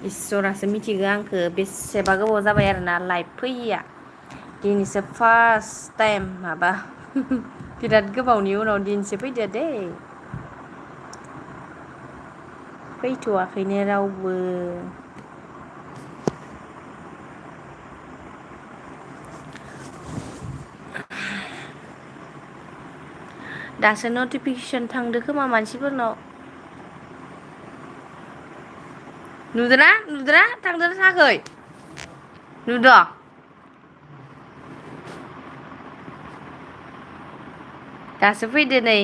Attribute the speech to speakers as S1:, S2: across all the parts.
S1: इसोरासो मिथिगो आंखो बेसेबा गोबाव जाबाय आरोना लाइभ फैयिया दिनैसो फार्स्ट टाइम माबा बिराद गोबावनि उनाव दिनैसो फैदो दे फैथ'वाखैनो रावबो दासो नटिफिकेसन थांदो खोमा मानसिफोरनाव नुदोना नुदोना थांदोना थाङाखै नुदो दासो फैदो नै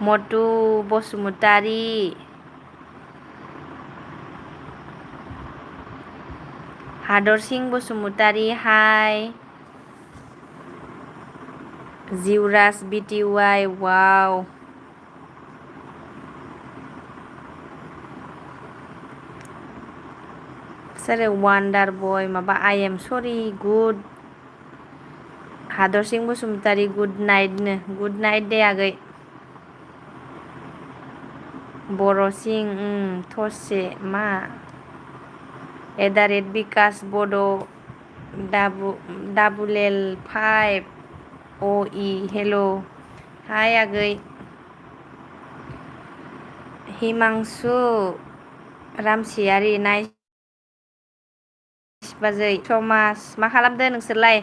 S1: मटु बसुमतारी हादरसिं बसुमतारी हाय जिउराज बिटिवाइ वाव सोरो वान्डार बय माबा आइ एम सरि गुड हादरसिं बसुमतारी गुड नाइटनो गुड नाइट दे आगै बर'सिं थसे मा @बिकास बड' डाबुल फाइभ अ हेल' हाय आगै हिमांसु रामसियारि नाइस बाजै थमास मा खालामदो नोंसोरलाय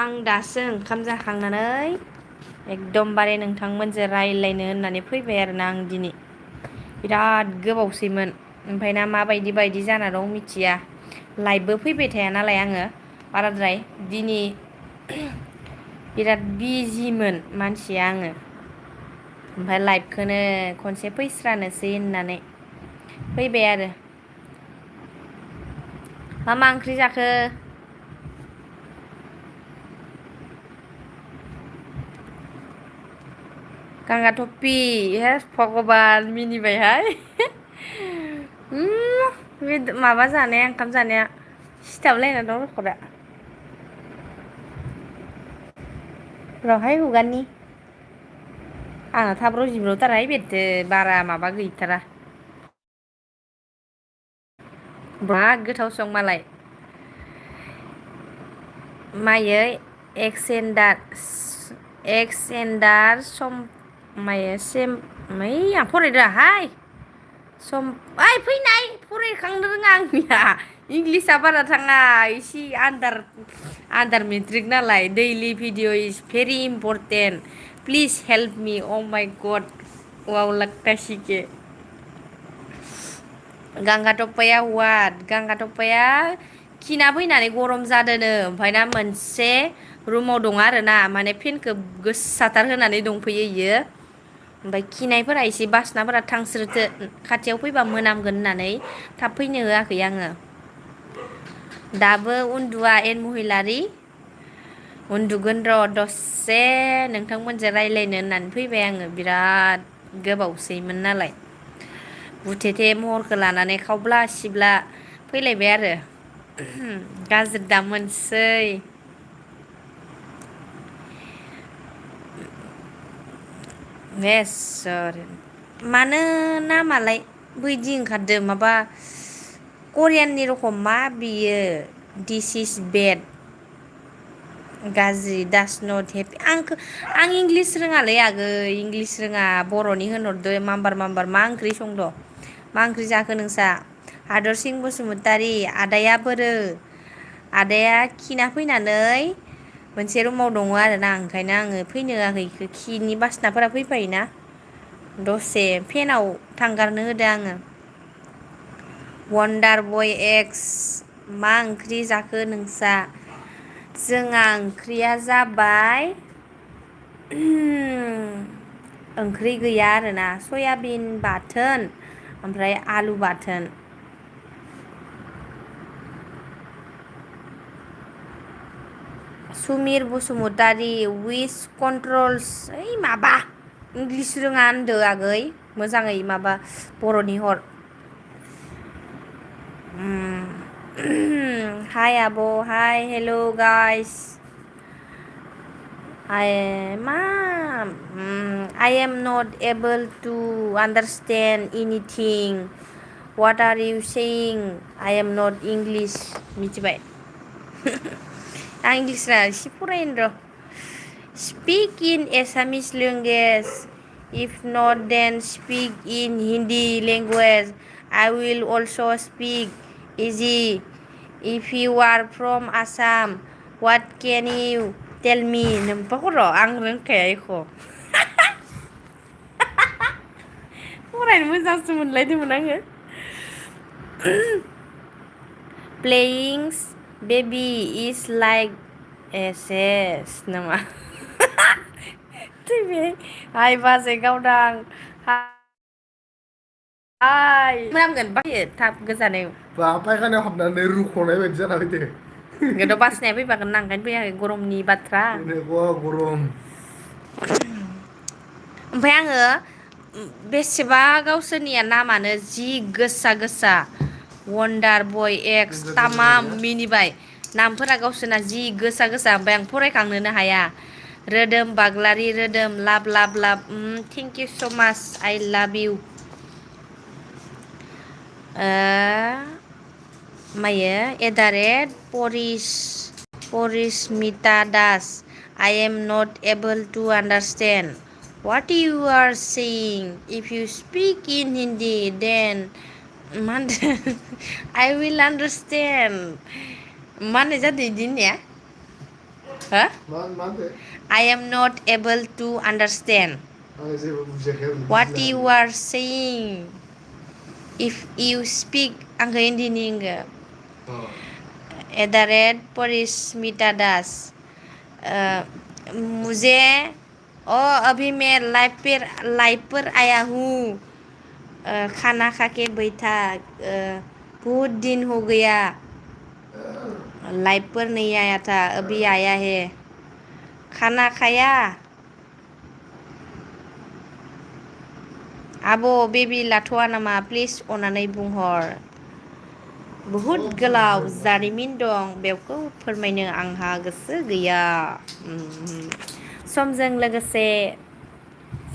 S1: आं दासो ओंखाम जाखांनानै एकदमबारे नोंथांमोनजों रायज्लायनो होननानै फैबाय आरोना आं दिनै बिराद गोबावसैमोन ओमफ्राय ना माबायदि बायदि जाना दं मिथिया लाइभबो फैबाय थाया नालाय आङो बाराद्राय दिनै बिराद बिजिमोन मानसिया आङो ओमफ्राय लाइभखौनो खनसे फैस्रानोसै होननानै फैबाय आरो मा ओंख्रि जाखो गांगा टपि हे भगबान मिनिबायहाय बे माबा जानाया ओंखाम जानाया सिथाबलायना दं रखदा रहाय हुगानि आंना थाब रजिब्रथाराहाय बेरथो बारा माबा गैथारा बिराद गोथाव सं मालाय मायै एक्सेन्डार सम मायो सेम आं फरायदोहाय सम ओइ फैनाय फरायखांनो रोङा आंनिया इंलिसा बारा थाङा इसे आन्दार मेट्रिक नालाय दैलि video is very important please help me a माइ गड वाव लाक्कासिके गांगाथफाया वाद गांगाथफाया खिना फैनानै गरम जादोंनो ओमफ्राय ना मोनसे रुमाव दङ आरो ना माने फेनखौ गोसाथार होनानै दंफैयो इयो ओमफ्राय खिनायफोरा एसे बासनाफोरा थांस्रोथो खाथियाव फैबा मोनामगोन होननानै थाब फैनो होआखै आङो दाबो उन्दुआ एन महिलारि उन्दुगोन र' दसे नोंथांमोनजों रायज्लायनो होननानै फैबाय आङो बिराद गोबावसैमोन नालाय बुथेथे महरखौ लानानै खावब्ला सिबला फैलायबाय आरो गाज्रि दा मोनसै मानो नामालाय बैदि ओंखारदों माबा करियाननि रखम मा बियो दिस इज बेड गाज्रि दास नट हेपि आं इंलिस रोङालै आगै इंलिस रोङा बर'नि होनहरदो माम्बार मा ओंख्रि संद' मा ओंख्रि जाखो नोंसा हादरसिं बसुमतारी आदाया बोरो आदाया खिना फैनानै मोनसे रुमाव दङ आरोना ओंखायनो आङो फैनो होआखै खिनि बासनाफोरा फैफायोना दसे फेनाव थांगारनो होदो आङो वान्डार बय एक्स मा ओंख्रि जाखो नोंसा जोंहा ओंख्रिया जाबाय ओंख्रि गैया आरोना सयाबिन बाथोन ओमफ्राय आलु बाथोन सुमिर बसुमतारी उइस कन्ट्रल्स ओइ माबा इंलिस रोङा होनदो आगै मोजाङै माबा बर'नि हर हाय आब' hi hello' guys I am not able to understand anything What are you saying? I am not English. मिथिबाय आं इंग्लिश एसे फरायनो र' Speak in Assamese language. If not, then speak in Hindi language. I will also speak easy. If you are from Assam, what can you tell me? नोम्फाखौ र' आं रोंखाया एख' फरायनो मोजांसो मोनलायदोंमोन आङो Playing baby is like SS नामा थैबाय हाय बाजै गावदां हाय मोनामगोन बायो थाब गोजानै
S2: पायखानायाव हाबनानै रुख'नाय बायदि जाना फैदो
S1: गोदाव बासनाया फैबागोन ना ओंखायनो फैयाखै गरमनि बाथ्रा
S2: गरम
S1: ओमफ्राय आङो बेसेबा गावसोरनिया नामानो जि गोसा गोसा वन्डार बय एक्स तामाम मिनिबाय नामफोरा गावसोरना जि गोसा गोसा ओमफ्राय आं फरायखांनोनो हाया रोदोम बाग्लारि रोदोम लाभ लाभ लाभ थेंक इउ स' माच आइ लाभ इउ मायो एदारेट Parismita Das I am not able to understand what you are saying. If you speak in Hindi, then I will understand. Mana jadi dinnya? Huh? I am not able to understand what you are saying. If you speak angka Hindi enggak. एदारेट परिस्मिता दास मुझे अभी मैं live पर आया हूँ खाना खा के बैठा बहुत दिन हो गया लाइव पर नहीं आया था अभी आया है खाना खाया आब' बेबि लाथ'वा नामा प्लिज अननानै बुंहर बहुद गोलाव जारिमिन दं बेखौ फोरमायनो आंहा गोसो गैया समजों लोगोसे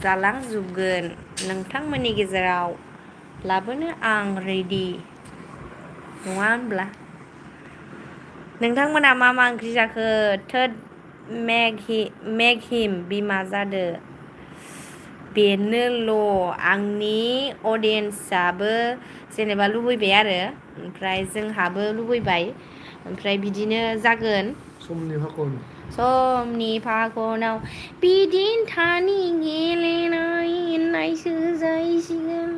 S1: जालांजोबगोन नोंथांमोननि गेजेराव लाबोनो आं रेडि नङा होनब्ला नोंथांमोना मा मा ओंख्रि जाखो थोद मेग हिम बिमा जादो बेनोल' आंनि अडियेन्सआबो जेनेबा लुबैबाय आरो ओमफ्राय जोंहाबो लुबैबाय ओमफ्राय बिदिनो जागोन समनि फाखनाव बिदिन्थानि गेलेनाय होननायसो जाहैसिगोन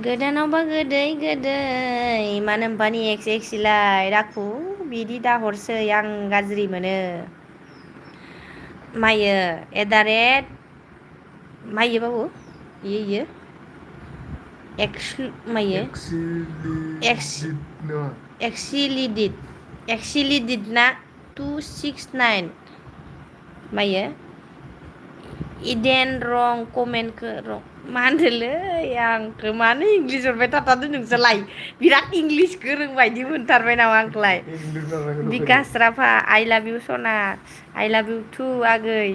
S1: गोदानावबा गोदै गोदै मानो होमबानि एक्स एक्सिलाय राखु बिदि दाहरसै आं गाज्रि मोनो मायो एदारेट मायो बाबु इयो मायो एक्सिलिडिट ना 269 मायो इडेन रं कमेन्टखौ रं मा होनदोंलै आंखौ मानो इंलिस हरबाय थाथारदों नोंसोरलाय बिराद इंलिस गोरों बायदि मोनथारबाय नामा आंखौलाय बिकास राभा आइ लाभ इउ सना आइ लाभ इउ टु आगै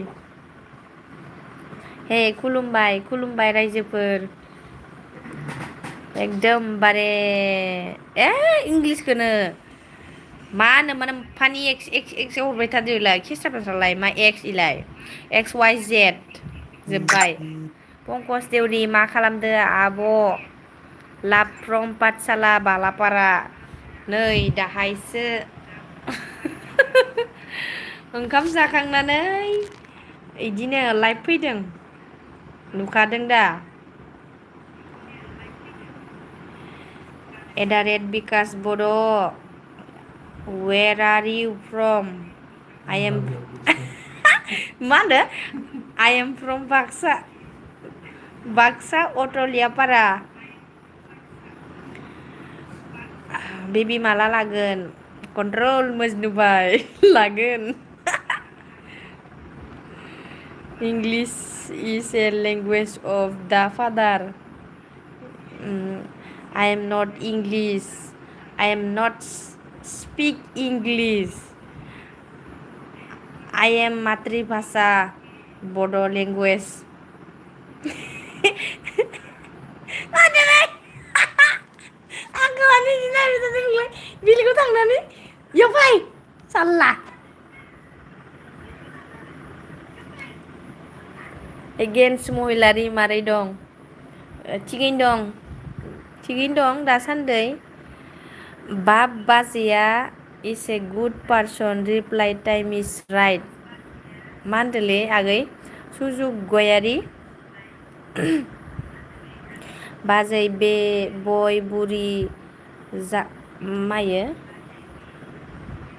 S1: हे खुलुमबाय रायजोफोर एकदमबारे इंलिसखौनो मा होनो माने फानि एक्स हरबाय थादोलाय खेस्राफ्रालाय मा एक्स इलाय एक्स वाइ जेड जोब्बाय पंकज देउरि मा खालामदो आब' लाभ फ्रम पाठसाला बालापारा नै दाहायसो ओंखाम जाखांनानै इदिनो लाइभ फैदों नुखादों दा एदारेट Bikash Boro' where are you from I am मा होनो I am from Baksa Atliapara baby माला लागोन कन्ट्रल मजनुबाय लागोन English is a language of the father I am not English. I am not speak English. I am मातृभाषा बड' language. मानोलै आंखौ मानो बिदि नायबाय थादों नोंलाय बेलेगाव थांनानै इयाव फै साल्ला एगेन्स्ट महिलारि मारै दं थिगैनो दं थिगैनो दं दासान्दै बाजैया is a good person reply time is right मा होनदोंलै आगै सुजुग गयारि बाजै बे बय बुरि जा मायो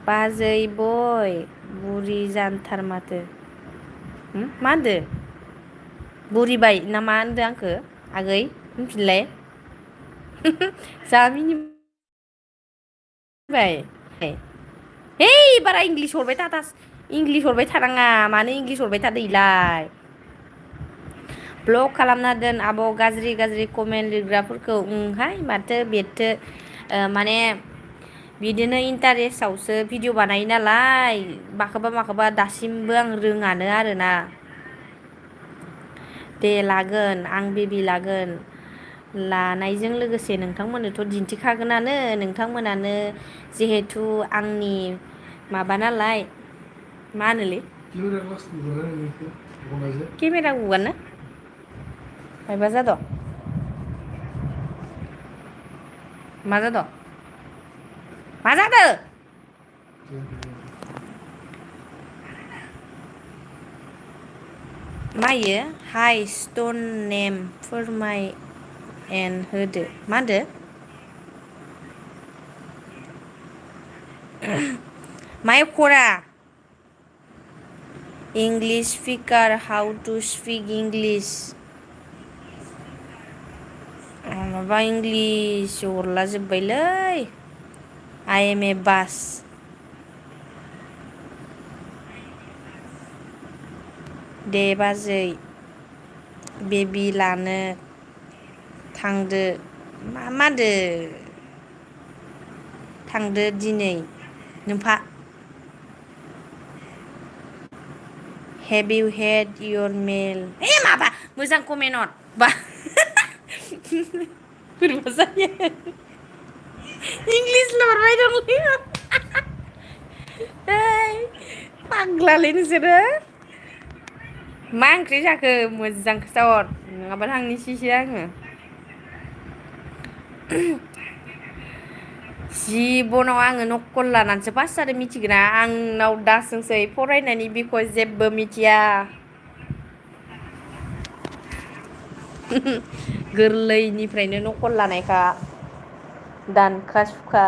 S1: बाजै बय बुरि जानथार माथो मा होनदो बुरिबाय ना मा होनदो आंखो आगै होनफिनलाय जा मिनिबाय है बारा इंलिस हरबाय थाथास इंलिस हरबाय थानाङा मानो इंलिस हरबाय थादो इलाय ब्लक खालामना दोन आब' गाज्रि गाज्रि कमेन्ट लिरग्राफोरखौ हाय माथो बेथो माने बिदिनो इन्टारेस्टआवसो भिडिअ बानायो नालाय माखौबा माखौबा दासिमबो आं रोङानो आरोना दे लागोन आं बेबि लागोन लानायजों लोगोसे नोंथांमोननोथ' दिन्थिखागोनानो नोंथांमोनानो जिहेथु आंनि माबा नालाय मा होनोलै केमेरा गुगानो मायबा जाद' मा जाद' मा जादो मायो हाइ स्टन नेम फोरमाय एन होदो मा होनदो माय खरा English speaker how to speak English माबा इंलिस हरला जोब्बायलै आइ एम ए बास दे बाजै बेबि लानो थांदो मा होनदो थांदो दिनै नोमफा हेभ इउ हेड इयर मेल माबा मोजां कमेन्ट हर बा बोरैबा जायो इंलिसल' हरबाय दंलै फाग्लालै नोंसोरो मा ओंख्रि जाखो मोजां खोथाहर नङाबा थांनोसैसो आङो जिबनाव आङो नक्कल लानानैसो पास जादों मिथिगोना आंनाव दा सोंसै फरायनायनि बिखय जेबो मिथिया गोरलैनिफ्रायनो नकल लानायखा दानखा सुखा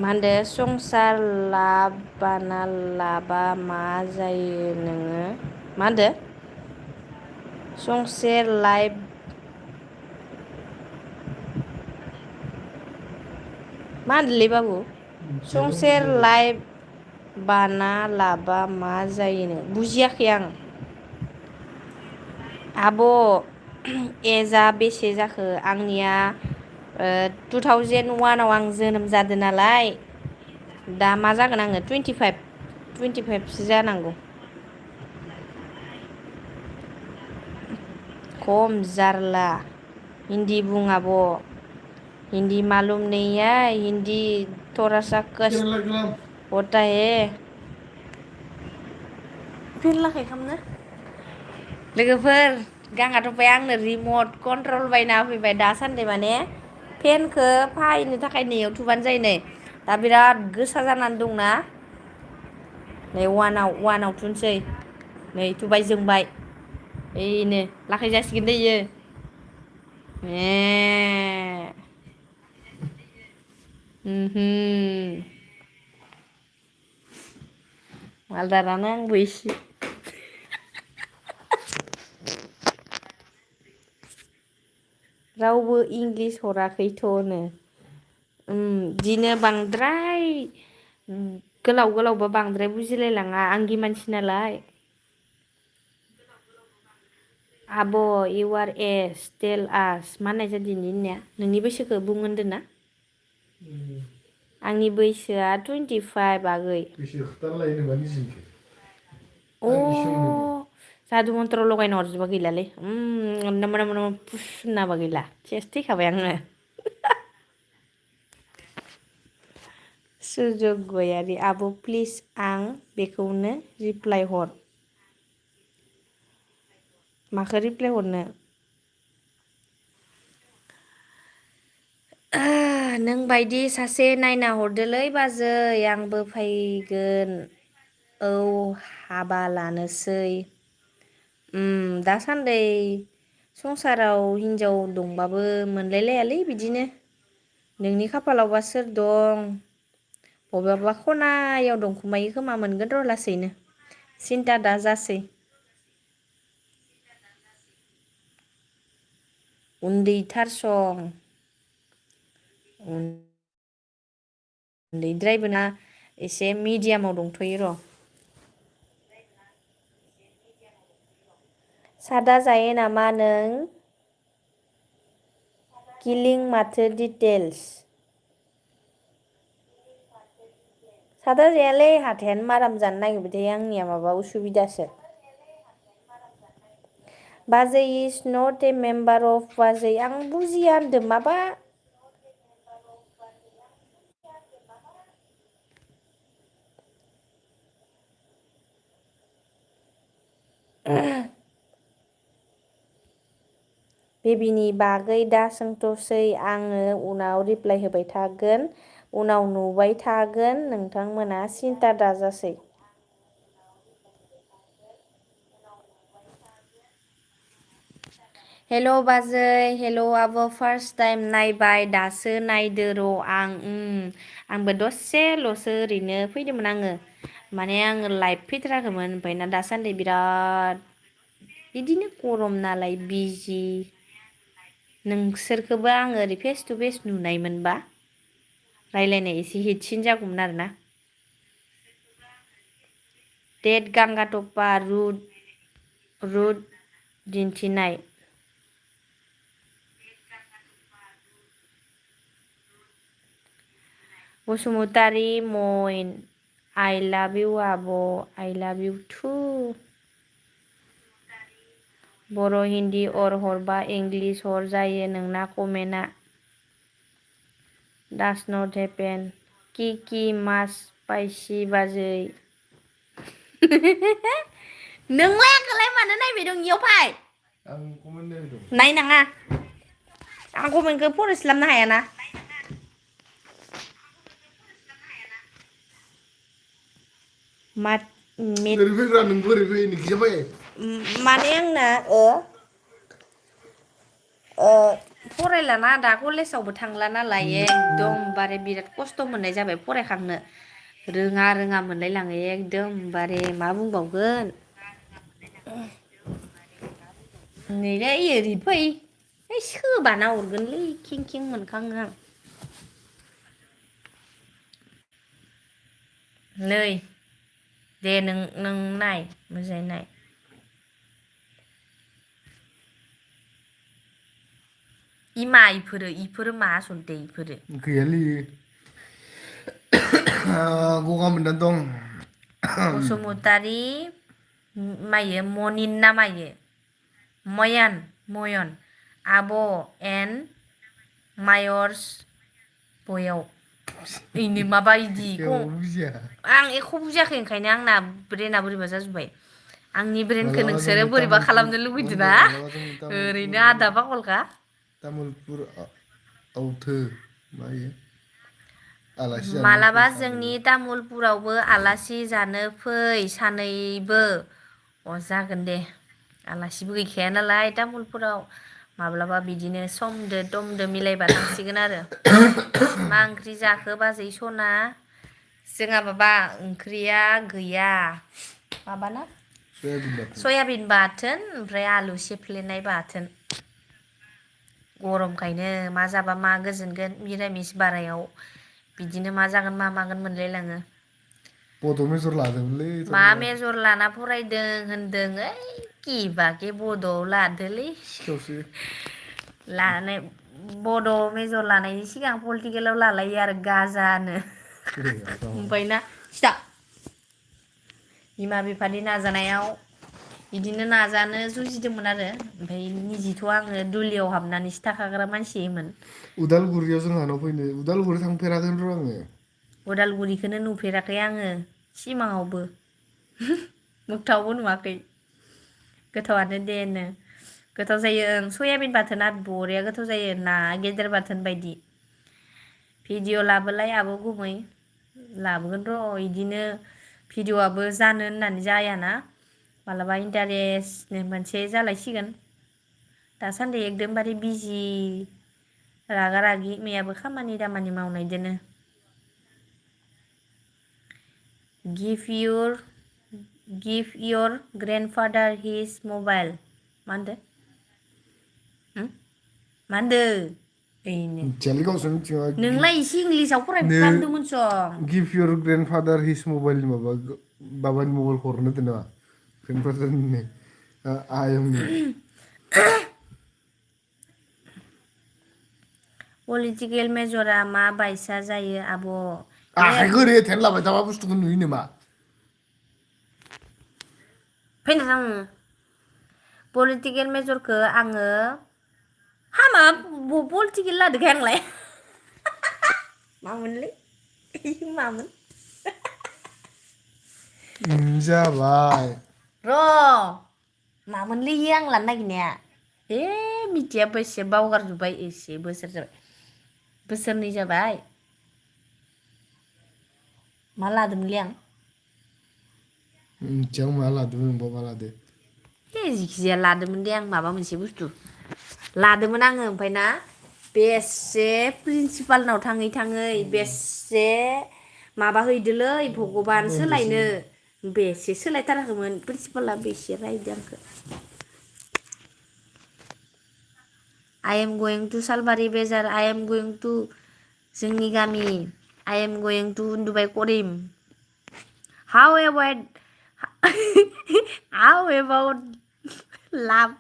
S1: मा होनदो संसार लाबाना लाबा मा जायो नोङो मा होनदो संसार लाइफ मा होनदोंलै बाबु संसार लाइफ बाना लाबा मा जायोनो बुजियाखै आं आब' एजआ बेसे जाखो आंनिया 2001आव आं जोनोम जादों नालाय दा मा जागोन आङो 25सो जानांगौ खम जारला हिन्दी बुं आब' हिन्दी मालुम नहीं है हिन्दी थोड़ा सा कष्ट होता है फेरलाखै खामनो लोगोफोर गांहाथ' आंनो रिमट कन्ट्रल बायना होफैबाय दासान्दि माने फेनखौ फाहायनो थाखाय नैयाव थुबानो जायो नै दा बिराद गोसा जानानै दंना नै वानाव थुनसै नै थुबाय जोंबाय ओइनो लाखै जासिगोन दै इयो मालदारानो आंबो एसे रावबो इंलिस हराखैथ'नो दिनो बांद्राय गोलावबा बांद्राय बुजिलायलाङा आंगि मानसि नालाय आब' इउ आर एस टेल आस मा होननाय जादों होननाया नोंनि बैसोखौ बुं होनदों ना आंनि बैसोआ 25 आगै।
S2: बैसो खोथाना लायो नोंबा निजिनिखौ
S1: अ
S2: आं गिसंनो
S1: जादु मन्त्र लगायना हरजोबा गैलालै पुस होननाबा गैला सेस थैखाबाय आङो। सुजुग गयारि आब' प्लिज आं बेखौनो रिप्लाय हर। माखौ रिप्लाय हरनो? नों बायदि सासे नायना हरदोलै बाजै आंबो फैगोन औ हाबा लानोसै। दासान्दै संसाराव हिनजाव दंबाबो मोनलायलायालै बिदिनो। नोंनि खाफालावबा सोर दं बबेबा खनायाव दंखुमायो खोमा मोनगोन र' लासैनो सिन्था दा जासै। उन्दैथार सं उन्दैद्रायबो ना एसे मिडियामाव दंथ'यो र'। सादा जायो नामा नों? किलिं माथो डिटेल्स? सादा जायालै हाथायानो माराम जानो नागिरबाय थायो आंनिया माबा उसुबिदासो। बाजै is not A member of बाजै आं बुजिया होनदों माबा। बेबिनि बागै दा सोंथ'सै आङो उनाव रिप्लाय होबाय थागोन उनाव नुबाय थागोन नोंथांमोना सिन्था दाजासै। हेल' बाजै हेल' आब' फार्स्ट टाइम नायबाय दासो नायदो र' आंबो दसेल'सो ओरैनो फैदोंमोन आङो माने आङो लाइभ फैथाराखैमोन ओमफ्राय ना दासान्दि बिराद बिदिनो गरम नालाय बिजि। नोंसोरखौबो आङो ओरै फेस टु फेस नुनायमोनबा रायलायनाय एसे हिटसिन जागौमोन आरोना। डेट गांगाटपा रुट दिन्थिनाय। बसुमतारी मइन आइ लाभ इउ आब' आइ लाभ इउ टु। बर' हिन्दी अर हरबा इंलिस हर जायो नोंना कमेन्टआ। डास नट हेपेन कि मास स्पाइसि बाजै। नोंलाय आंखौलाय मानो नायबाय दं इयाव फाय।
S2: आं कमेन्ट नायबाय दं।
S1: नायनाङा आं कमेन्टखौ फरायस्लाबनो हायाना।
S2: बोरै फैब्रा नों बोरै फैयो नोंखिजा फै
S1: माने आंना फरायलाना दा कलेजावबो थांला नालाय एकदमबारे बिराद खस्थ' मोननाय जाबाय फरायखांनो रोङा मोनलायलाङो एकदमबारे मा बुंबावगोन। नैलै ओरै फै सोबाना हरगोनलै खें मोनखाङो आं। नै दे नों नाय मोजाङै नाय। इमा इफोरो मा आसलथे इफोरो
S2: गैयालै गगा मोनना दं।
S1: बसुमतारी मायो मनिन ना मायो मयन आब' एन मायर्स बयाव इनो माबा इदि
S2: जेबो बुजिया
S1: आं एख' बुजियाखै ओंखायनो आंना ब्रेना बोरैबा जाजोब्बाय। आंनि ब्रेनखौ
S2: मालाबा
S1: नोंसोरो
S2: जोङो
S1: बोरैबा
S2: तामुलपुर
S1: खालामनो लुगैदों ना
S2: मालाबा जोङो
S1: ओरैनो आदा पागलखा।
S2: तामुलपुर आवथो मायो आलासि जानो फै
S1: मालाबा जोंनि
S2: सानैबो
S1: तामुलपुरावबो आलासि जानो फै सानैबो जागोन दे आलासिबो गैखाया नालाय तामुलपुराव माब्लाबा बिदिनो समदो दमदो मिलायबा थांसिगोन आरो। मा ओंख्रि जाखो बाजै सना जोंहा माबा ओंख्रिया गैया माबाना सयाबिन बाथोन ओमफ्राय आलु सेफ्लेनाय बाथोन। गरमखायनो मा जाबा मा गोजोनगोन मिरामिस बारायाव बिदिनो मा जागोन मा मागोन मोनलायलाङो।
S2: बड' मेजर लादोंमोनलै
S1: मा
S2: थारला
S1: मेजर लाना फरायदों होनदों ओइ किबाके बड'आव लादोलै
S2: सिखावसो
S1: लानाय बड' मेजर लानायनि सिगां पलिटिकेलाव लालायो आरो गाजानो ओमफ्राय ना सिदा बिमा बिफानि नाजानायाव बिदिनो नाजानो जुजिदोंमोन आरो ओमफ्राय निजिथ' आङो दुलियाव हाबनानैसो थाखाग्रा मानसिमोन
S2: उदालगुरियाव जोंहानाव फैनो उदालगुरि थांफेराखैनो र' आङो
S1: उदालगुरिखौनो नुफेराखै आङो सिमाङावबो मोगथाङावबो नुवाखै गोथावआनो देनो गोथाव जायो ओं सयाबिन बाथोना बरिया गोथाव जायो ना गेदेर बाथोन बायदि भिडिअ लाबोलाय आब' गुमै लाबोगोन र' इदिनो भिडिअ'आबो जानो होननानै जायाना मालाबा इन्टारेस्टनो मोनसे जालायसिगोन दासान्दि एकदमबारे बिजि रागा रागि मैयाबो खामानि दामानि मावनायदोनो गिभ योर ग्रेन्डफादार हिज मबाइल मा होनदो मा होनदो ओइनो
S2: मिथियालै गावसोर मिथिया
S1: नोंलाय एसे इंलिसाव
S2: नो
S1: फरायफ्लांदोंमोन सं
S2: गिभ इयर ग्रेन्डफादार हिज मबाइलनि माबा बाबानि मबाइल हरनो होदों नामा ग्रेन्डफादारनि आयंनि
S1: पलिटिकेल मेजरा मा बायसा जायो आब'
S2: आखाइखौ ओरै होथेना लाबाय थाबा बुस्थुखौ नुयो नामा
S1: फैनो आङो पलिटिकेल मेजरखौ आङो हामा पलिटिकेल लादोंखाय आंलाय मामोनलै मामोन
S2: जाबाय
S1: र' मामोनलै आं लानो नागिरनाया मिथिया बेसे बावगारजोब्बाय एसे बोसोर जाबाय बोसोरनै जाबाय मा लादोंमोनलै आं
S2: मिथिया मा लादोंमोन नोंबा मा लादो
S1: जिखिजाया लादोंमोन दे आं माबा मोनसे बुस्थु लादोंमोन आङो ओमफ्राय ना बेसे प्रिन्सिपालनाव थाङै थाङै बेसे माबा हैदोलै भगबान सोलायनो बेसे सोलायथाराखैमोन प्रिन्सिपाला बेसे रायदों आंखौ आइ एम गयिं टु सालबारि बाजार आइ एम गयिं टु जोंनि गामि आइ एम गयिं टु उन्दुबाय करिम हाउ एबाउट लाभ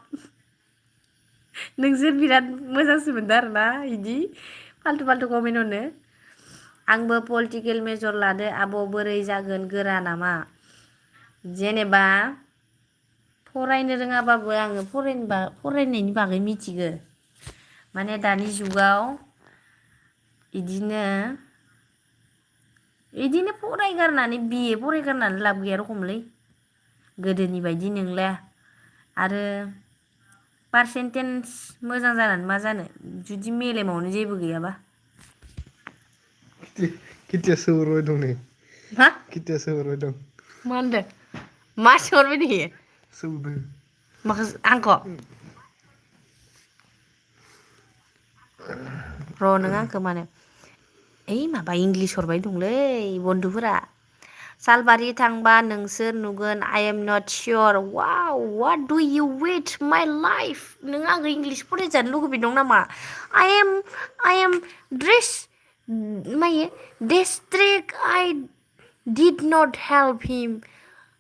S1: नोंसोर बिराद मोजांसो मोनदों आरोना बिदि फाल्थु फाल्थु कमेन्ट हरनो आंबो पलिटिकेल मेजर लादो आब' बोरै जागोन गोरा नामा जेनेबा फरायनो रोङाबाबो आङो फरायनायनि बागै मिथिगो माने दानि जुगाव इदिनो फरायगारनानै बिए फरायगारनानै लाब गैया रखमलै गोदोनि बायदि नंला आरो पारसेन्टेज मोजां जानानै मा जानो जुदि मेलेमावनो जेबो गैयाबा
S2: खिथिया सोहरबाय दं नै
S1: मा
S2: खिथिया सोहरबाय दं
S1: मा होनदों मा सोहरबाय दं
S2: सौदो
S1: माखौ आंखौ र' नों आंखौ मानो ओइ माबा इंलिस हरबाय दंलै बन्धुफोरा सालबारि थांबा नोंसोर नुगोन आइ एम नट सियर वाव what do U weight my life नों आंखौ इंलिस फरायजानो लुगैबाय दं नामा I am dress मायो district I did not help him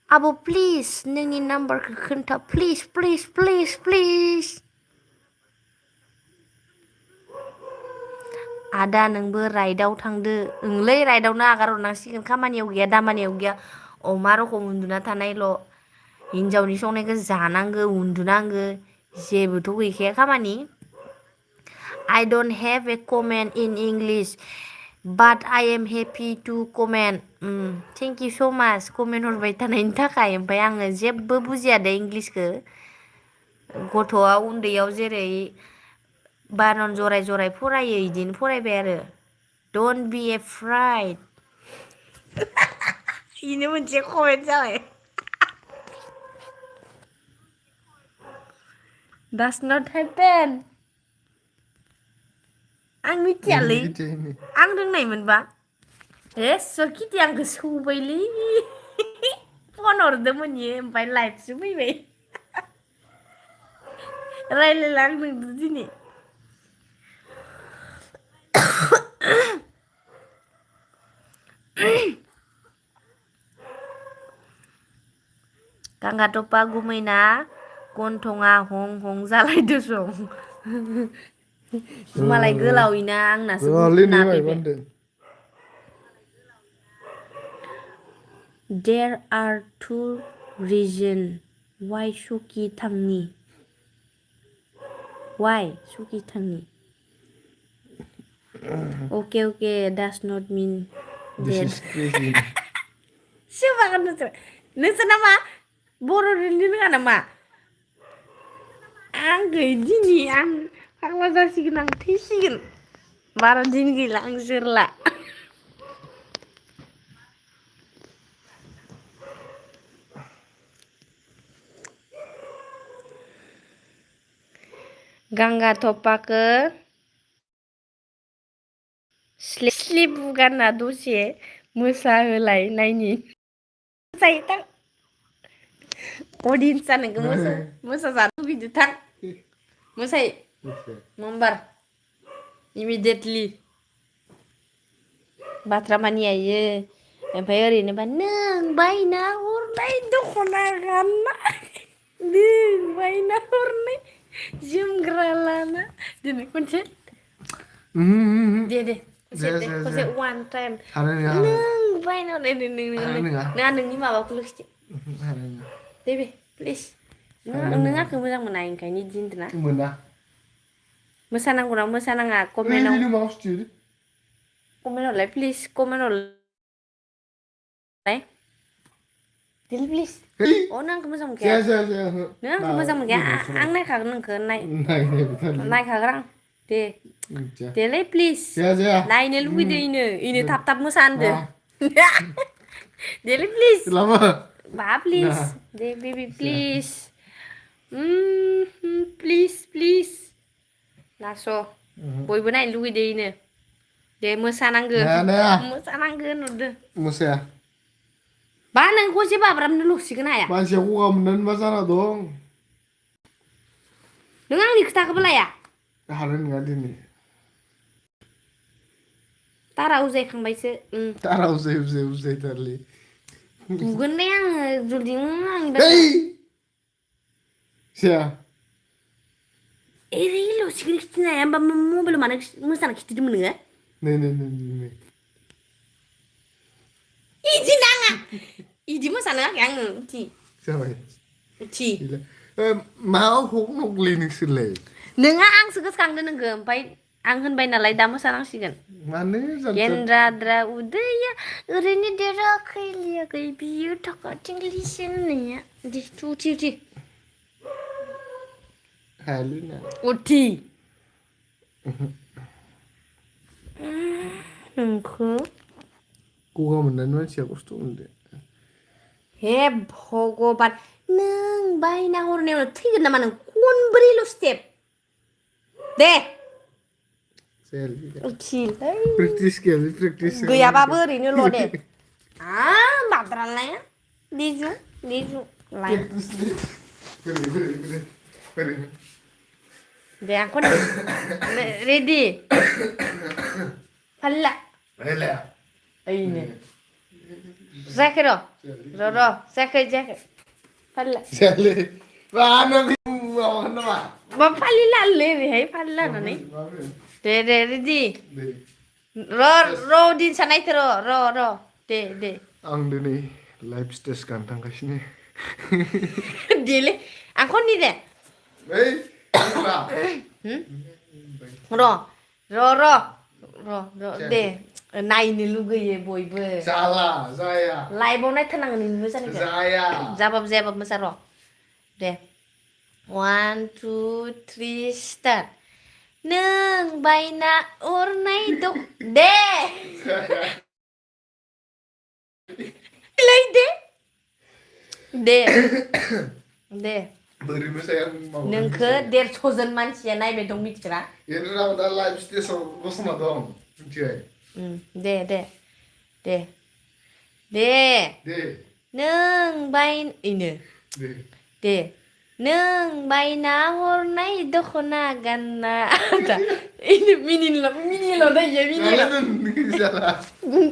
S1: आब' प्लिज नोंनि नाम्बारखौ खोन्था प्लिज प्लिज प्लिज प्लिज आदा नोंबो राइडआव थांदो ओंलै राइडआवनो आगार हरनांसिगोन खामानियाव गैया दामानियाव गैया अमा रखम उन्दुना थानायल' हिनजावनि संनायखौ जानांगौ उन्दुनांगौ जेबोथ' गैखाया खामानि I don't have a comment in English but I am happy to comment thank you so much comment हरबाय थानायनि थाखाय ओमफ्राय आङो जेबो बुजिया दे इंलिसखौ गथ'आ उन्दैयाव जेरै बारन जराय जराय फरायो इदिनो फरायबाय आरो डन्ट बि एफ्राइड बेनो मोनसे कमेन्ट जाबाय डास नट हेपेन आं मिथियालै आं रोंनायमोनबा सोर खिथि आंखौ सौबायलै फन हरदोंमोन इयो ओमफ्राय लाइभसो फैबाय रायलायला आं नोंदो दिनै गांगाथफा गुमैना गन्थङा हं हं जालायदो सं मालाय गोलावैना आंनासो
S2: गोलावलै नै
S1: गुसुंना
S2: माइबा
S1: फैबाय
S2: होनदों
S1: There are two reasons why Suki थांनि why Suki थांनि okay does not mean
S2: this
S1: that
S2: is crazy
S1: siapa nonton nama बर' रायलायनो रोङा नामा आं गैदिनि आं फाग्ला जासिगोन आं थैसिगोन बारा दिन गैला आं जोरला गांगा थफाखो स्लिप गानना दसे मोसाहोलाय नायनि जायोथां अडियन्सआ नोंखौ मोसाजानो लुगैदोंथां मोसायो नम्बर इमिडियेटलि बाथ्रा मानियायो ओमफ्राय ओरैनोबा नों बायना हरनाय दख'ना गानना नों बायना हरनाय जोमग्रा लाना दिनै खनसे दे खनसे वान टाइम नों बायना हरनाय नोंहा नोंनि माबाखौल' खिथि दे प्लिज नों आंखौ मोजां मोना ओंखायनो इदि होनदोंना
S2: मोना
S1: मोसानांगौना मोसानाङा कमेन्टआव हरलाय प्लिज कमेन्ट हरलाय दिल प्लिज नों आंखौ मोजां मोनखाया नों आंखौ मोजां मोनखाया आं नायखागोन नोंखौ नायखागोन आं देलै प्लिज नायनो लुगैदो इनो थाब मोसा होनदो देलै प्लिज बा please Day baby please please नास' बयबो नायनो लुगैदो इनो दे मोसानांगो नुदो
S2: मोसाया
S1: बा नोंखौ एसे बाब्राबनो लुसिगोन हाया
S2: मानसिया गगा मोननानै मा जाना दं
S1: नों आंनि खोथाखौबो लाया
S2: हानाय नङा दिनै
S1: तारा उजायखांबायसो
S2: तारा उजायथारलै
S1: बुगोन दे आङो जुदि आंनि बाथ्रा
S2: जाया
S1: एरैल'सिगोन खिथिनो हाया होमबा मबाइलाव मानो मोसाना खिथिदोंमोन नोङो
S2: नै
S1: इदि नाङा इदि मोसानो होआखै आङो
S2: जाबाय मा हगलै नोंसोरलाय
S1: नोंहा आंसो गोसोखांदो नोंखौ ओमफ्राय आं होनबाय नालाय दा मोसानांसिगोन
S2: मानो
S1: गेन्द्राद्रा उदैया ओरैनो देराखै लियाखै बियो थाखाथिं लिसेन होननाया दे उथि
S2: हायालै ना
S1: उथि नोंखौ
S2: गगा मोननानै मानसिया खस्थ' मोनदो
S1: हे भगबान नों बायना हरनायावनो थैगोन नामा नों खनब्रैल' स्टेप दे
S2: प्रेक्टिस
S1: गैयाबाबो ओरैनोल' दे बाद्रालाया दिजु लाइन दे आं खननि रेडि फाल्ला ओइनो जायाखै र' जायाखै फाल्ला मा फालि लालै ओरैहाय फालि लानानै दे रेडि र' दिनसा नायथो र' दे
S2: आं दिनै लाइभ स्टेज गानो थांगासिनो
S1: देलै आं खननि दे र' दे नायनो लुगैयो बयबो
S2: जाया
S1: लाइभआव नायथारनांगोन नोंनि मोसानायखौ जाबाबो जायाबाबो मोसा र' दे 1 2 3 स्टार्ट नों बायना हरनाय दे दे
S2: बोरै मोसाया
S1: नोंखौ 150 जन मानसिया नायबाय दं मिथिगोना
S2: दा लाइभ स्टेजाव गसंना दं मिथिबाय दे
S1: नों दे नों बायना हरनाय दख'ना गानना मिनिल' दायो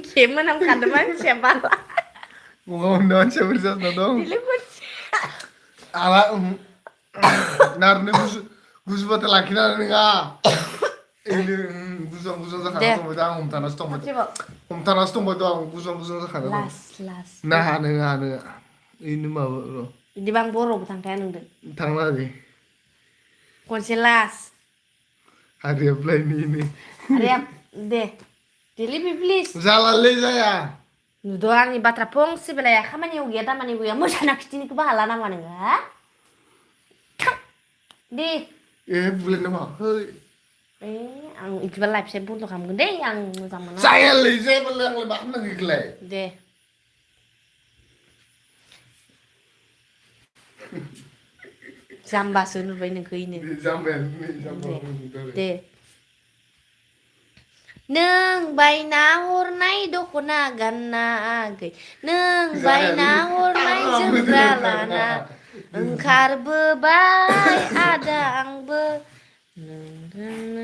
S1: खेमोन हामखादों मानसिया बाला
S2: गगा मोननाय मानसिया बोरै जाना दं आला नारनो गुजुबाथाय लाखिनाङा नोङा इनो बुजां
S1: दे
S2: जाखाना दंबाय दा आं हमथानासो दंबाय
S1: खनसेबाव
S2: हमथानासो दंबाय दं आं बुजां जाखाना दं
S1: लास्ट
S2: ना हानो इनो माबा र'
S1: बिदिबा आं बर'बो थांखाया नोंदों
S2: थांला दे
S1: खनसे लास्ट
S2: हारेबलायनि
S1: आरे दे डिलिट मि प्लिज
S2: जालालै जाया
S1: नुदो आंनि बाथ्रा फंसेबो लाया खामानियाव गैया दामानियाव गैया मोसाना खिथिनिखौबो हाला नामा नोङो हा दे
S2: ए बुलाय नामा है
S1: आं इदिबा लाइफ साइट बन्द' खालामगोन दै आं मोजां मोना
S2: जायालै जायाबालाय आंलाय मा खालामनांगौ इखोलाय
S1: दे जाम्बासो नुबाय नोंखो इनो दे दे नों बायना हरनाय दख'ना गाननागै नों बायना हरनाय जोमग्रा लाना ओंखारबोबाय आदा आंबो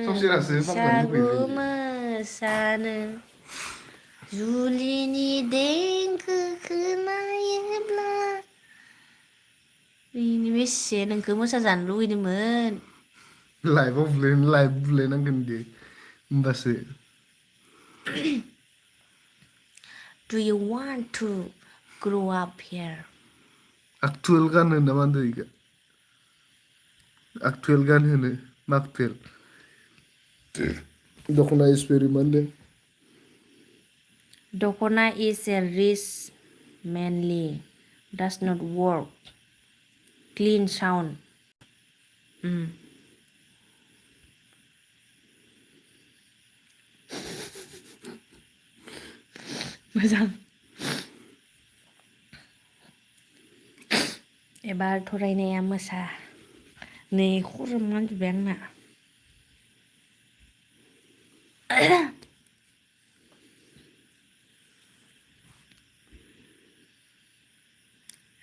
S2: ससेरासो फांफानो
S1: बैसागु
S2: लुगैयोलै
S1: मोसानो जुलिनि देंखो खोनायोब्ला बेनि बेसे नोंखौ मोसाजानो लुगैदोंमोन
S2: लाइभ बुलायनांगोन दे होमबासो
S1: Do you want to grow up here?
S2: Aktuell गान होनो नामा होनदों इखो aktuell गान होनो माक्टेल दख'ना इस्पेरि मा होनदों
S1: Dokona is a rich manly does not work clean sound मोजां एबार थरायनाया मोसा नै खर' मानजोब्बाय आंना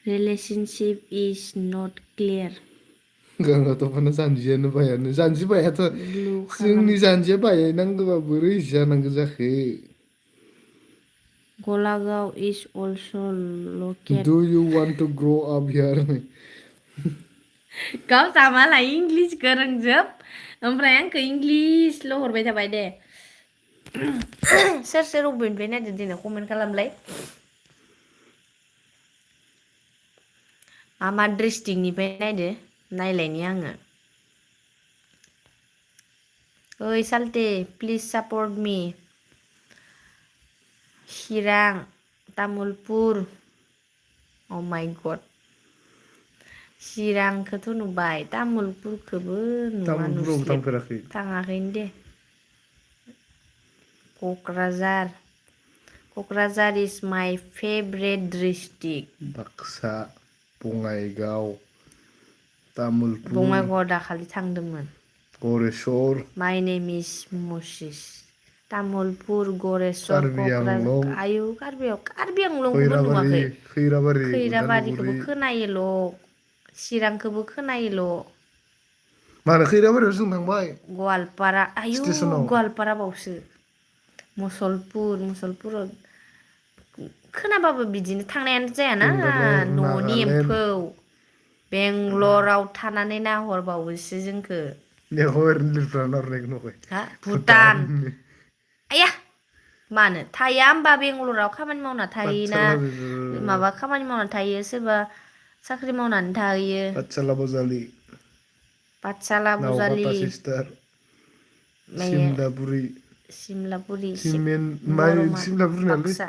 S1: relationship is not clear
S2: गांनाथ' फाना जानजियानो बायानो जानजि बायाथ'
S1: blue खालाम
S2: जोंनि जानजिया बायनांगौबा बोरै जानांगौ जाखो
S1: Golagaon is also located
S2: Do you want to grow up here
S1: गावसा मालाय इंग्लिसखौ रोंजोब ओमफ्राय आंखौ इंग्लिसल' हरबाय थाबाय दे सोर सोर अबेनिफ्राय नायदो दिनै कमेन्ट खालामलाय मा डिस्ट्रिक्टनिफ्राय नायदो नायलायनि आङो ओइ साल्टे please support me Chirang Tamulpur oh my god चिरांखौथ' नुबाय तामुलपुरखौबो नुवा
S2: तामुलपुरावबो
S1: नुस्लिब
S2: थांफेराखै
S1: थाङाखैनो दे क'क्राझार इज माय फेभरेट डिस्ट्रिक्ट
S2: बाक्सा बङाइगाव तामुलपुर
S1: बङाइगावआव दाखालि थांदोंमोन
S2: गरेस्वर
S1: माय नेम इज मसिस तामुलपुर गरेस्वर
S2: कार्बि आंलं
S1: क'क्राझार आयु कार्बि आंलंखौबो
S2: खैराबारि
S1: नुवाखै
S2: खैराबारि
S1: खैराबारिखौबो
S2: उदालगुरि
S1: खोनायोल' चिरांखौबो खोनायोल'
S2: मानो खैराबारियाव जों थांबाय
S1: गवालपारा आयु
S2: स्टेसनाव
S1: गवालपारा बावसो मुसलपुराव खोनाबाबो बिदिनो थांनायानो जायाना
S2: बेंगालर
S1: न'नि
S2: नागालेण्ड
S1: एम्फौ बेंगलराव थानानै नाहरबावोसो जोंखो
S2: लेखा ओरैनो लिरफ्लाना हरनायखौ नुबाय
S1: हा भुटान
S2: भुटाननि
S1: आया मानो थाया होमबा बेंगलराव खामानि मावना थायोना
S2: पाठसाला
S1: माबा खामानि मावना थायो सोरबा साख्रि मावनानै थाहैयो
S2: पाठसाला बजालि
S1: पाठसाला
S2: नावकाता
S1: बजालि
S2: सिस्टार सिमलापुरि
S1: सिमलापुरि
S2: सिमेन्ट
S1: बर'मा
S2: सिमलापुरि नालाय
S1: बाक्सा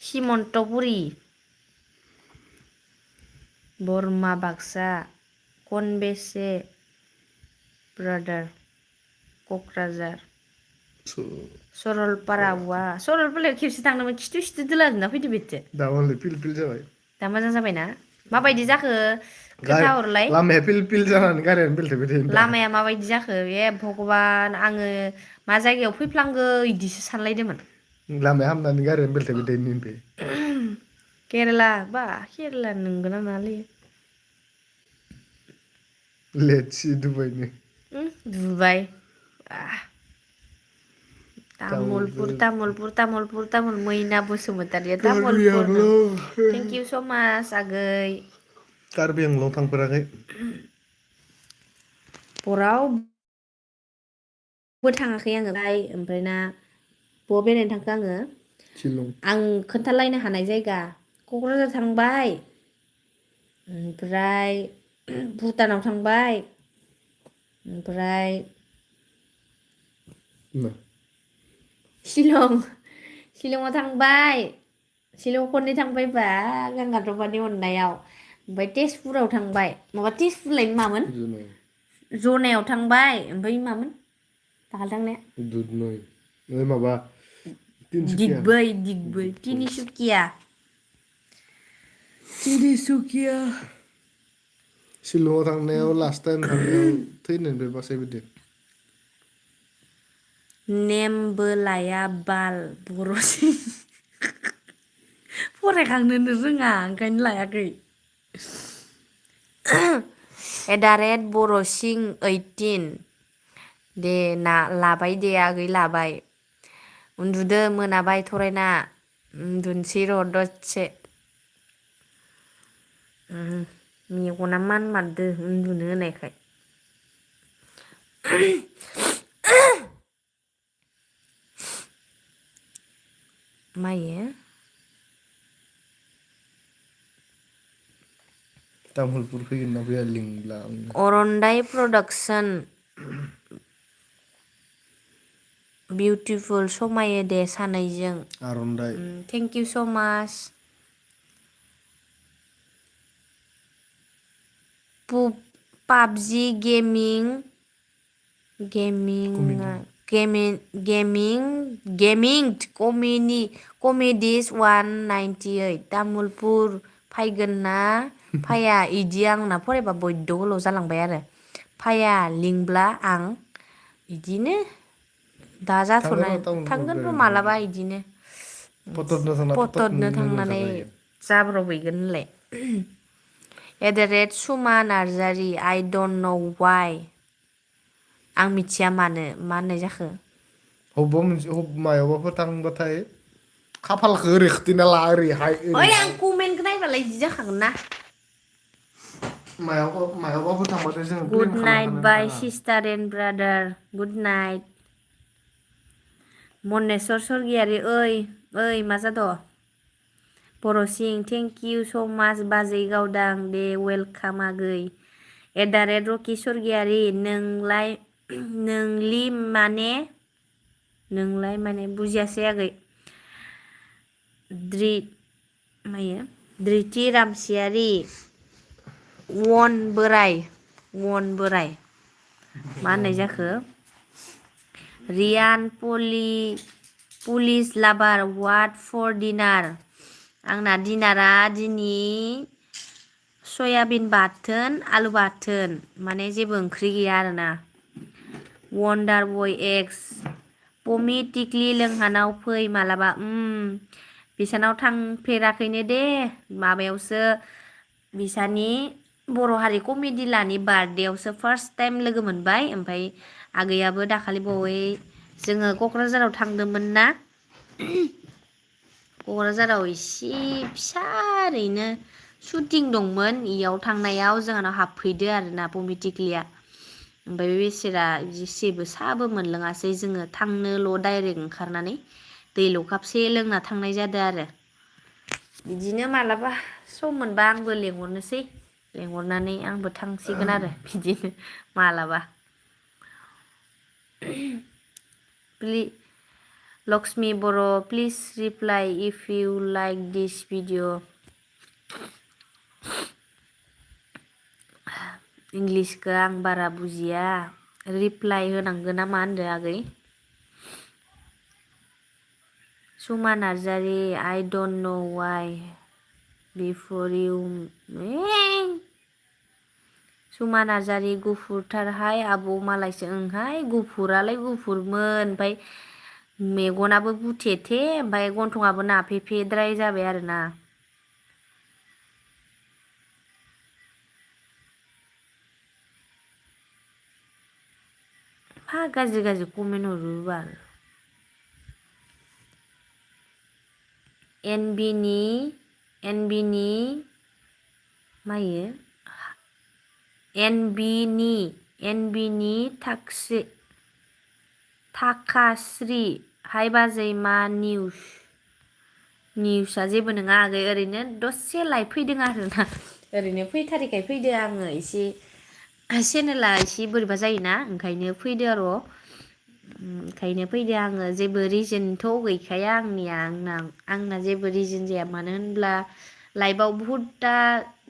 S1: सिमन्तपुरि बरमा बाक्सा खनबेसे ब्रादार क'क्राझार सरलपारा वा सरलपारायाव खेबसे थांदोंमोन खिथु दोलाजोबना फैदो बेथो
S2: दामालाय पिल पिल जाबाय
S1: दा मोजां जाबायना माबायदि जाखो खोन्थाहरलाय
S2: लामाया पिल पिल जानानै गारियानो बेलथायबाय थायो दा
S1: लामाया माबायदि जाखो ए भगबान आङो मा जायगायाव फैफ्लांगो इदिसो सानलायदोंमोन
S2: लामाया हामनानै गारियानो बेलथायबाय थायो ओमफ्राय
S1: केरेला नंगौना नङालै
S2: लेट्स सि दुबाइनो
S1: दुबाइ तामुलपुर मैना बसुमतारिया
S2: कार्बि
S1: तामुलपुर नो
S2: आंलं
S1: थेंक इउ स' माच आगै
S2: कार्बि आंलं थांफेराखै
S1: हराव बो थाङाखै आङो ओमफ्राय ना बबाव बेरायनो थांखो आङो
S2: शिलं
S1: आं खोन्थालायनो हानाय जायगा क'क्राझार थांबाय ओमफ्राय भुटानाव थांबाय ओमफ्राय शिलंआव थांबाय शिलंआव खननै थांबायबा गांगाथफानि अननायाव ओमफ्राय तेजपुराव थांबाय माबा तेजपुरलायनो मामोन जनायाव थांबाय ओमफ्राय मामोन दाखालि थांनाया
S2: दुधनৈ माबा तिनसुकिया
S1: दिगबै तिनिसुकिया
S2: शिलंआव थांनायाव लास्ट टाइम थांनायाव थैनायनिफ्राय बासायबोदो
S1: नेमबो लाया बाल बर'सिं फरायखांनोनो रोङा ओंखायनो लायाखै @बर'सिं 18 दे ना लाबाय दे आगै लाबाय उन्दुदो मोनाबाय थरायना उन्दुनोसै र' दसे मेगना मानमारदो उन्दुनो होनायखाय मायो
S2: तामुलपुर फैगोन ना फैया लिंब्ला आंनो
S1: अरनदाइ प्रडाक्सन बिउटिफुल समायो दे सानैजों
S2: आर'नाइ
S1: थेंक इउ स' माच पाबजि
S2: कमेडि
S1: गेमिं कमेडिस 198 तामुलपुर फायगोन ना फाया इदि आंना फरायबा बयद' गोलाव जालांबाय आरो फाया लिंब्ला आं इदिनो दा
S2: थांगोन
S1: जाथ'नाय
S2: र' तामुलपुर
S1: थांगोन र'
S2: बेरायनो
S1: मालाबा इदिनो
S2: फटकनो थांना
S1: पटदनो
S2: लोंना
S1: थांनानै
S2: जालायो
S1: जाब्रबहैगोन होनलाय @सुमा नार्जारि आइ डन्ट न' वाइ आं मिथिया मानो मा होननाय जाखो
S2: अबेबा मोनसे मायावबाफोर थांबाथाय खाफालखौ ओरै खोथिना ला ओरैहाय
S1: ओइ आं
S2: ओरैहाय
S1: कमेन्टखौ नायबालाय इदि जाखागोन ना
S2: मायावबाफोर थांबाथाय जों प्लेन
S1: गुड नाइट
S2: खालामखानानै
S1: बाय
S2: थाङा
S1: sister and brother good night Moneswar Sargiary ओइ मा जाद' बर'सिं थेंक इउ स' माच बाजै गावदां दे वेलकाम आगै @रकि सरगियारि नोंलाय माने बुजियासै आगै धृति रामसियारि वन बोराय मा होननाय जाखो रियान पुलिस लाभार वाट फर डिनार आंना डिनारा दिनै सयाबिन बाथोन आलु बाथोन माने जेबो ओंख्रि गैया आरोना वन्डार बय एक्स पमि टिक्लि लोंहानाव फै मालाबा बिसानाव थांफेराखैनो दे माबायावसो बिसानि बर' हारि कमेडिलानि बार्थडेआवसो फार्स्ट टाइम लोगो मोनबाय ओमफ्राय आगैयाबो दाखालि बावै जोङो क'क्राझाराव थांदोंमोन ना क'क्राझाराव इसे फिसा ओरैनो शुटिं दंमोन इयाव थांनायाव जोंहानाव हाबफैदो आरोना पमि टिक्लिया ओमफ्राय बे बेसेरा जेबो साहाबो मोनलोङासै जोङो थांनोल' डाइरेक्ट ओंखारनानै दै ल'खाबसे लोंना थांनाय जादों आरो बिदिनो मालाबा सम मोनबा आंबो लेंहरनानै आंबो थांसिगोन आरो बिदिनो मालाबा Laxmi Boro' please reply if you like this video इंलिसखौ आं बारा बुजिया रिप्लाइ होनांगौ ना मा होनदो आगै सुमा नार्जारि आइ डन्ट न' वाइ बिफर इउ सुमा नार्जारि गुफुरथारहाय आब' मालायसो ओंहाय गुफुरालाय गुफुरमोन ओमफ्राय मेगनाबो गुथेथे ओमफ्राय गन्थङाबो नाफेफेद्राय जाबाय आरोना गाज्रि कमेन्ट हरो बाल एनबिनि मायो एनबिनि थाखास्रि हाय बाजै मा निउसआ जेबो नङा आगै ओरैनो दसे लाइभ फैदों आरोना ओरैनो फैथारिखाय फैदो आङो एसे चेनेला एसे बोरैबा जायोना ओंखायनो फैदो आर' ओंखायनो फैदो आङो जेबो रिजोनथ' गैखाया आंना जेबो रिजोन जाया मानो होनब्ला लाइफआव बुहुदता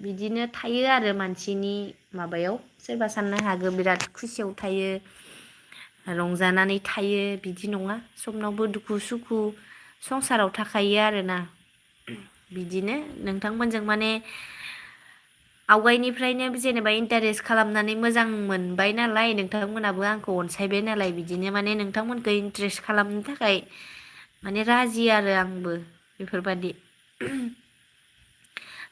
S1: बिदिनो थायो आरो मानसिनि माबायाव सोरबा साननो हागौ बिराद खुसियाव थायो रंजानानै थायो बिदि नङा सबनावबो दुखु सुखु संसाराव थाखायो आरोना बिदिनो नोंथांमोनजों माने आवगायनिफ्रायनो जेनेबा इन्टारेस्ट खालामनानै मोजां मोनबाय नालाय नोंथांमोनाबो आंखौ अनसायबाय नालाय बिदिनो माने नोंथांमोनखौ इन्ट्रेस्ट खालामनो थाखाय माने राजि आरो आंबो बेफोरबादि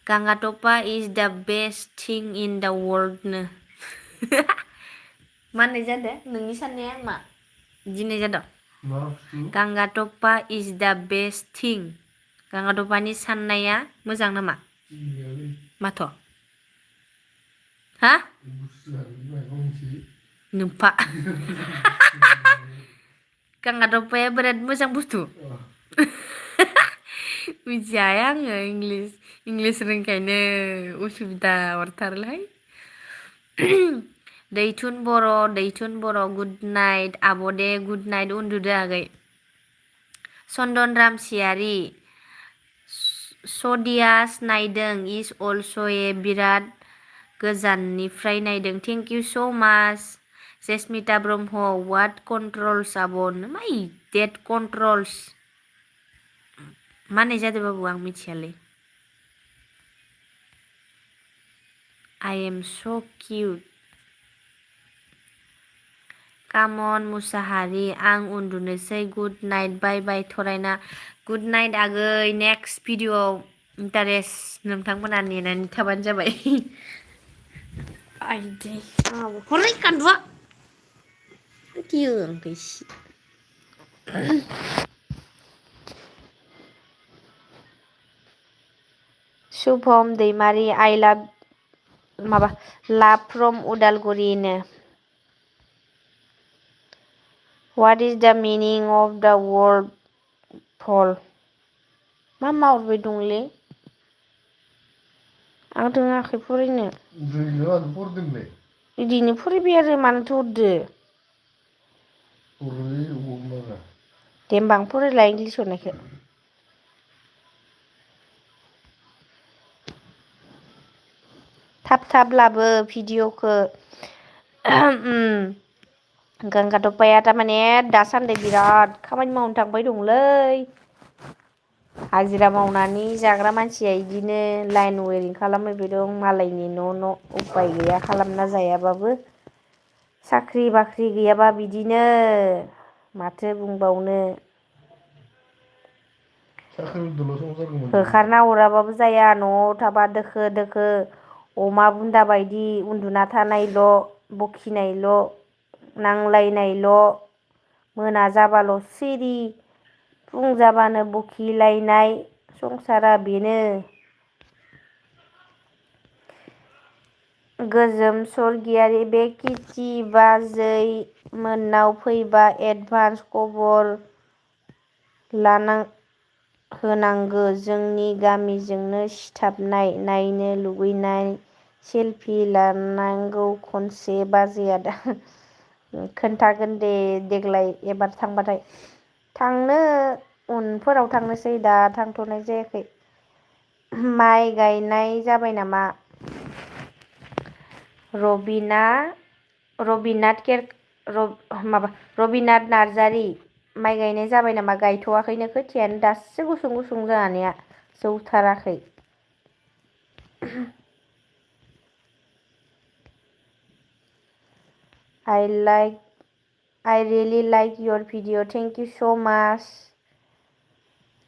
S1: गांगाटपा इज दा बेस्ट थिं इन दा वर्ल्डनो मा होननाय जादों नोंनि साननाया मा दिनै जादों गांगाटपा इज दा बेस्ट थिं गांगाटपानि साननाया मोजां नामा माथ' हा नोमफा गांगाटपाया बिराद मोजां बुस्थु मिथियाहाय आङो इंलिस रोंखायनो उसुबिदा हरथारोहाय दैथुन बर' गुड नाइट आब' दे गुड नाइट उन्दुदो आगै चन्दन रामसियारि सदियास नायदों इज अल्स' ए बिराद गोजाननिफ्राय नायदों थेंक इउ स' माच जेसमिता ब्रह्म वाट कन्ट्रल्स आब' माइ डेट कन्ट्रल्स मा होननाय जादों बाबु आं मिथियालै आइ एम स' किउट कामन मुसाहारि आं उन्दुनोसै गुड नाइट बाय बाय थरायना गुड नाइट आगै नेक्स्ट भिडिअ'आव इन्टारेस्ट नोंथांमोना नेनानै थाबानो जाबाय आइदै हरलै गान्दुआ गियो आंखौ इसे शुभम दैमारि आइ लाभ from उदालगुरिनो What is the meaning of the word fall? मा मावबाय दंलै आं रोङाखै फरायनो बिदिनो फरायबाय आरो मानोथो हरदो दे होमबा आं फरायला इंलिस हरनायखौ थाब लाबो भिडिअ'खौ गांगाटपाया थारमाने दासान्दि बिराद खामानि मावनो थांबाय दंलै हाजिरा मावनानै जाग्रा मानसिया इदिनो लाइन वेरिं खालामहैबाय दं मालायनि न' उपाय गैया खालामना जायाबाबो साख्रि बाख्रि गैयाबा बिदिनो माथो बुंबावनो होखारना हराबाबो जाया न'आव थाबा दोखो अमा बुन्दा बायदि उन्दुना थानायल' बखिनायल' नांलायनायल' मोना जाबाल' सिरि फुं जाबानो बखिलायनाय संसारा बेनो गोजोम सरगियारि बे किटि बाजै मोननाव फैबा एडभान्स खबर होनांगो जोंनि गामिजोंनो सिथाबनाय नायनो लुबैनाय सेलफि लानांगौ खनसे बाजैया दा खोन्थागोन दे देग्लाय एबार थांबाथाय थांनो उनफोराव थांनोसै दा थांथ'नाय जायाखै माइ गायनाय जाबाय नामा रबिनाथ नार्जारि माइ गायनाय जाबाय नामा गायथ'वाखैनो खोथियानो दासो गुसुं जानाया जौथाराखै I really like your video. Thank you so much.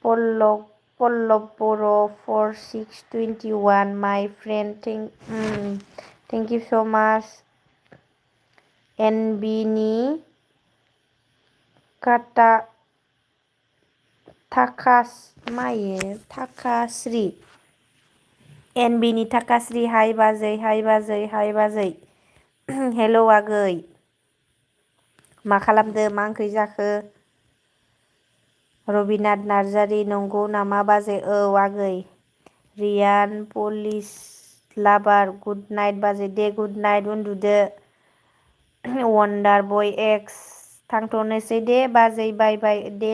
S1: Pollok Boro 4621 my friend. Thank you so much. NB नि थाखास्रि NB नि थाखास्रि हाय बाजै हेल' आगै मा खालामदो मा ओंख्रि जाखो? रबिनाथ नार्जारि नंगौ नामा बाजै? औ आगै। रियान पलिस लाभार गुड नाइट बाजै। दे गुड नाइट उन्दुदो। वान्डार बय एक्स थांथ'नोसै दे बाजै बाय बाय दे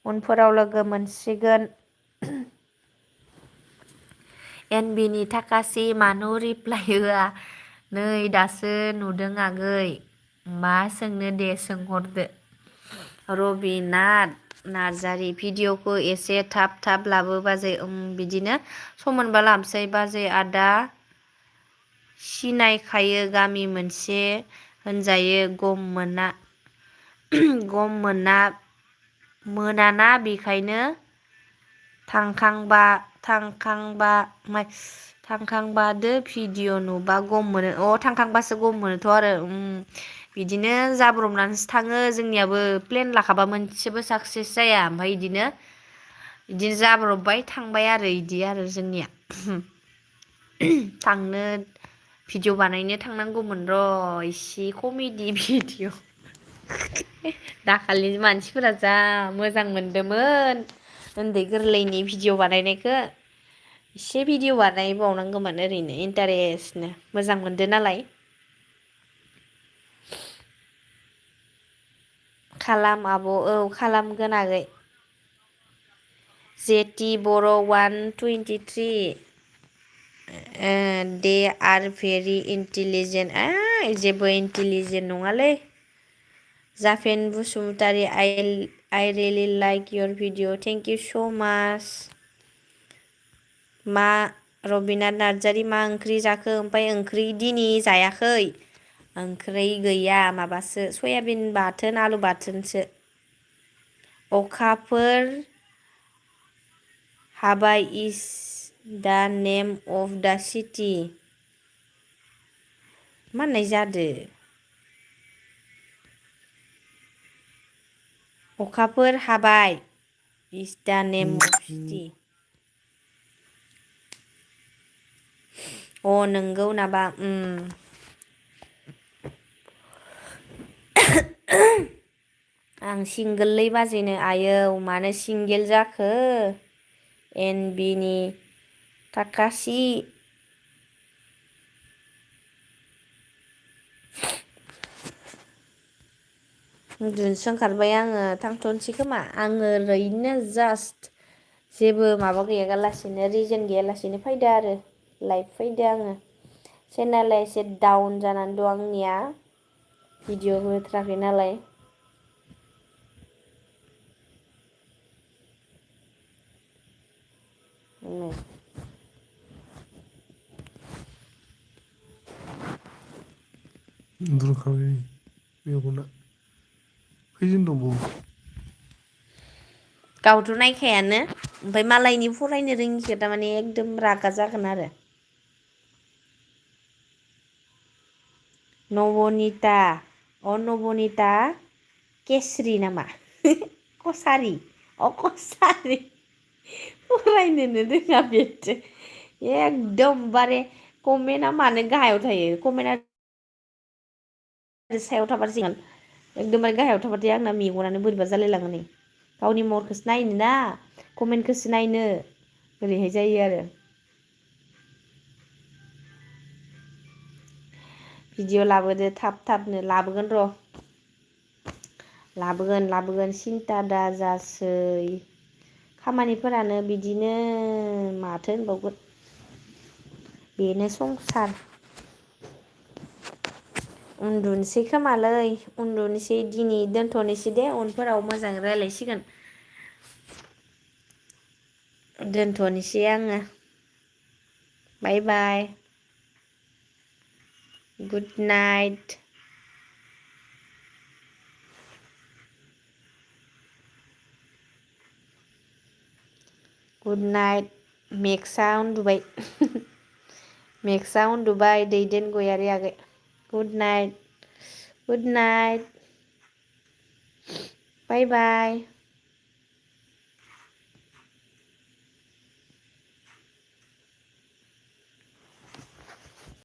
S1: उनफोराव लोगो मोनसिगोन। एनबिनि थाखासि मानो रिप्लाय होआ? नै दासो नुदों आगै। मा सोंनो दे सोंहरदो। रबिनाथ नार्जारि भिडिअ'खौ एसे थाब थाब लाबो बाजै। बिदिनो सम मोनबा लाबोसै बाजै। आदा सिनायखायो गामि मोनसे होनजायो गम मोनाना बेखायनो थांखांबादो भिडिअ नुबा गम मोनो। थांखांबासो गम मोनोथ' आरो बिदिनो जाब्रबनानैसो थाङो जोंनियाबो प्लेन लाखाबा मोनसेबो साक्सेस जाया ओमफ्राय बिदिनो जाब्रबबाय थांबाय आरो इदि आरो जोंनिया थांनो भिडिअ बानायनो थांनांगौमोन र' इसे कमेडि भिडिअ दाखालि मानसिफोरा जा मोजां मोनदोंमोन उन्दै गोरलैनि भिडिअ बानायनायखौ एसे भिडिअ बानायबावनांगौमोन ओरैनो इन्टारेस्टनो मोजां मोनदों नालाय। खालाम आब' औ खालामगोन आगै। Jeti Boro' 123 they are very intelligent जेबो इन्टिलिजेन्ट नङालै। Jafen Basumatary I really like your video thank you so' much. मा रबिनाथ नार्जारि मा ओंख्रि जाखो? ओमफ्राय ओंख्रि दिनै जायाखै। ओंख्रि गैया माबासो सयाबिन बाथोन आलु बाथोनसो। अखाफोर हाबाय is the name of the city. मा होननाय जादो? अखाफोर हाबाय is the name of city. नंगौ नामा? आं सिंगोललै बाजैनो। आयौ मानो सिंगेल जाखो? एनबिनि थाखासि उन्दुनोसो ओंखारबाय आङो थांथ'नोसै खोमा। आङो ओरैनो जास्ट जेबो माबा गैयालासिनो रिजोन गैयालासिनो फैदो आरो लाइभ फैदो आङो। चेनेला एसे डाउन जानानै दं आंनिया भिडिअ होथाराखै नालाय।
S2: उन्दुखाबाय मेगना खैजोन दंबावो?
S1: गावथ' नायखायानो ओमफ्राय मालायनि फरायनो रोङिखो थारमाने एकदम रागा जागोन आरो। नबनिता केस्रि नामा? कसारि कसारि फरायनोनो रोङा बेसो एकदमबारे कमेन्टआ मानो गाहायाव थायो? कमेन्टआ सायाव थाबासो जागोन। एकदमबारे गाहायाव थाबाथाय आंना मेगनानो बोरैबा जालायलाङो नै। गावनि महरखौसो नायनो ना कमेन्टखौसो नायनो ओरैहाय जायो आरो। भिडिअ लाबोदो थाब थाबनो। लाबोगोन र'। लाबोगोन सिन्था दाजासै। खामानिफोरानो बिदिनो माथो होनबावगोन। बेनो संसार। उन्दुनोसै खोमालै उन्दुनोसै दिनै दोनथ'नोसै दे उनफोराव मोजाङै रायज्लायसिगोन। दोनथ'नोसै आङो। Bye bye. Good night. Good night. मेक्सआ उन्दुबाय। मेक्सआ उन्दुबाय दैदेन गयारि आगै। Good night good night. Bye बाय।